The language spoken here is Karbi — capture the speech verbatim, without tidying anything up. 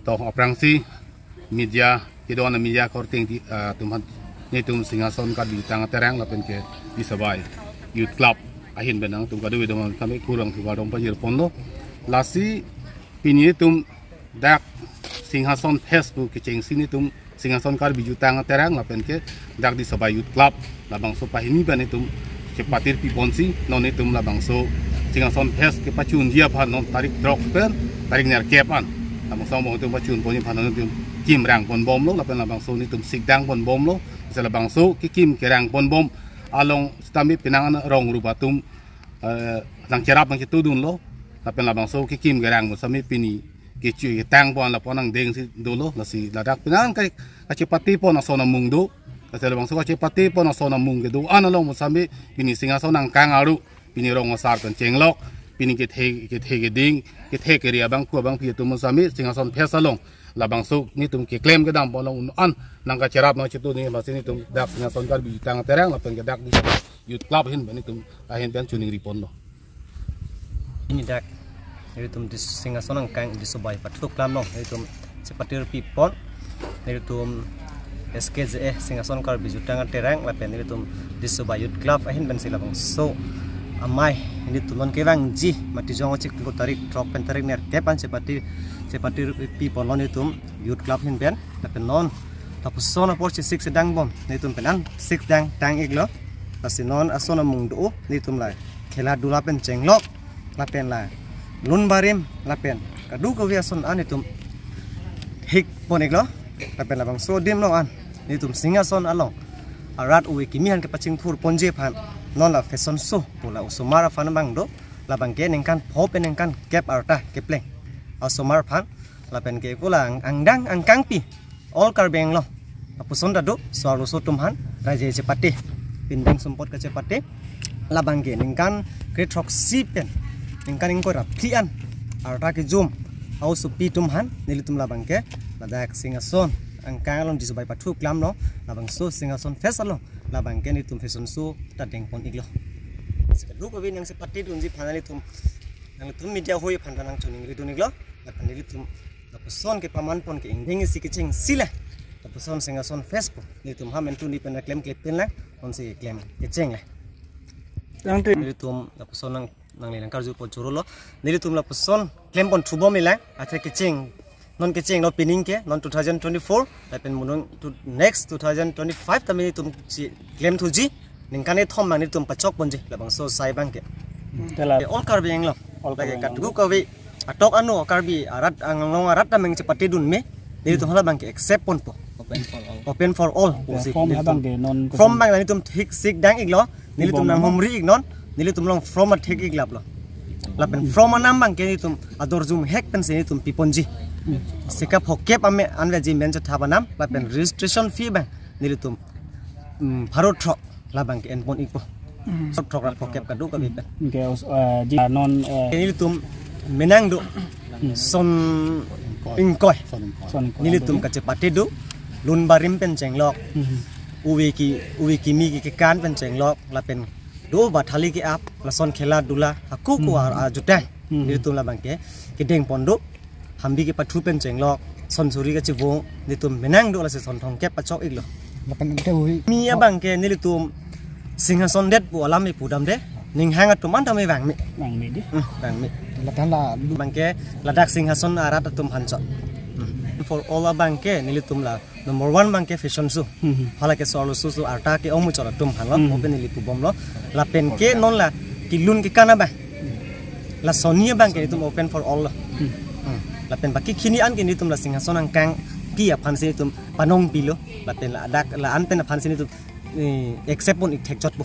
To aphrangsi media, kedo-an media korte di, ah, atum aphan, netum Singhason Karbi Jutang Aterang lapen ke Tisabai Youth Club ahin pen nangtum kadokave atum aphan kami kurang thu kardom pajir ponlo. Lasi pini netum dak Singhason Fest pu kechengsi netum Singhason Karbi Jutang Aterang lapen ke dak Tisabai Youth Club labangso pahini pen netum chepatir piponsi non netum labangso Singhason Fest kepachunji aphan non tarik throk pen tarik nerkep an labangso mo netum pachun ponji aphan non netum kim rang ponbomlo lapen labangso netum sikdang ponbomlo. Lasi labangso kekim kerang ponbom along sitame penang an rong rup atum, eh, nangcherap nangchetudunlo lapen labangso kekim kerang mo sitame pini kechu ketang pon lapu-an angdengsi dolo. Lasi ladak penang kai kachepate pon ason amung do. Lasi labangso kachepate pon ason amung kedo-an along mo sitame pini Singhason angkang aru, pini rong asar pen chenglok, pini kethe kethe keding, kethe keri abang ku abang pi atum mo sitame Singhason Fest along labangso netum keklem kedam pon along un-an nangkacherap nangchetudun, lasi netum dak Singhason Karbi Jutang Aterang lapen ke dak Tisabai Youth Club ahin pen netum ahin pen choningri ponlo. Pini dak netum Dis- Singhason angkang Tisabai pathu klam along netum chepatir pipon netum S K J A Singhason Karbi Jutang Aterang lapen netum Tisabai Youth Club ahin pensi labangso amei netum non kevangji mati jong ochik ko tarik throk pen tarik nerkep an chepati chepatir piponlo netum Youth Club ahin pen. Lapen non lapuson apor si sik sedang bom netum pen an sikdang tang iklo. Lasi non ason amung do netum la khela dula pen chenglok lapen la lun barim lapen kadokave ason an netum hik pon iklo. Lapen labangso adim along an netum Singhason along arat ove kimi aphan kepachingthur ponji aphan non la fashion show pu la osomar aphan abang do. Labang ke ningkan pho pen ningkan kep arta kepleng osomar aphan lapen ke ko la ang- angdeng angkangpi all Karbi Anglong lapuson ta do, so-arloso atum aphan raje chepate, pindeng sumpot kachepate. Labang ke ningkan kre throksi pen ningkan ingkoi ra phli an arta kejum a-osopi atum aphan nelitum labang ke ladak Singhason angkang along Tisabai pathu klam along labangso Singhason Fest along labang ke netum fashion show ta dengpon iklo. Kadokave nangchepatedunji aphan nelitum, nangtum media hoi aphan ta nangchoningridun iklo. Lapen nelitum lapuson kepaman pon ke ingdeng isi kechengsi le lapuson Singhason Fest pu nelitum ha mentu ni pen keklem klepin lang, onsi keklem kecheng le. Tangte nelitum lapuson nang nangle nangkarju pon chorolo. Nelitum lapuson klem pon thubom ilang, athe kecheng, non kechenglo pining ke, non two thousand twenty-four lapen munung to next two thousand twenty-five tame netum chi klem thuji. Ningkan kethom abang netum pachok ponji labangso asai abang ke. Tela. Eh, all Karbi Anglong. All Karbi Anglong. Lake kadokave atok ano Karbi arat Anglong arat ta meng chepatedun me, nelitum halabang ke accept ponpo. Open for all. Open for all. Open pusi form nelitum abang ke non form abang netum thik sikdang iklo. Nelitum nanghumri ik non, nelitum along form athik iklaplo. Lapen form anam abang ke nelitum ador jum hek pensi nelitum piponji. Sika phokep ame anveji men chethap anam, lapen registration fee abang nelitum, mm, pharo throk labang ke enpon ikpo. Pharo throk ra phokep kadokave pen. Ke os- eh, ji non, eh, nelitum menang do son ingkoi. Son ingkoi. Nelitum kachepate do, lun barim pen chenglok. Ove ki, ove kimi ki kekan pen chenglok, lapen do bathali ke-ap, lason khela dula hako ko ar ajutang. Nelitum labang ke kedeng pon do, hambi kepathu pen chenglok, son suri kachevung, nelitum menang do, lasi son thomkep pachok iklo. Lapen ante hui. Mi abang ke nelitum Singhason det pu alam ipu damde, ninghang atum an tame vangme. Vangme di. Hmm, vangme. Lapen la abang ke ladak Singhason arat atum aphan chot. Hmm. For all abang ke nelitum la number one abang ke fashion show. Hmm. Hala ke so-arloso arta ke-ong muchot atum aphanlo, hmm, open neli pubomlo. Lapen ke non la kelun kekan abang. La soni abang ke nelitum open for all lo. Hmm. Hmm. Lapen baki hini an ke nelitum la Singhason angkangpi aphansi nelitum panong pilo. Lapen ladak la-an pen aphansi nelitum, eh, accept pon ik thekchotpo.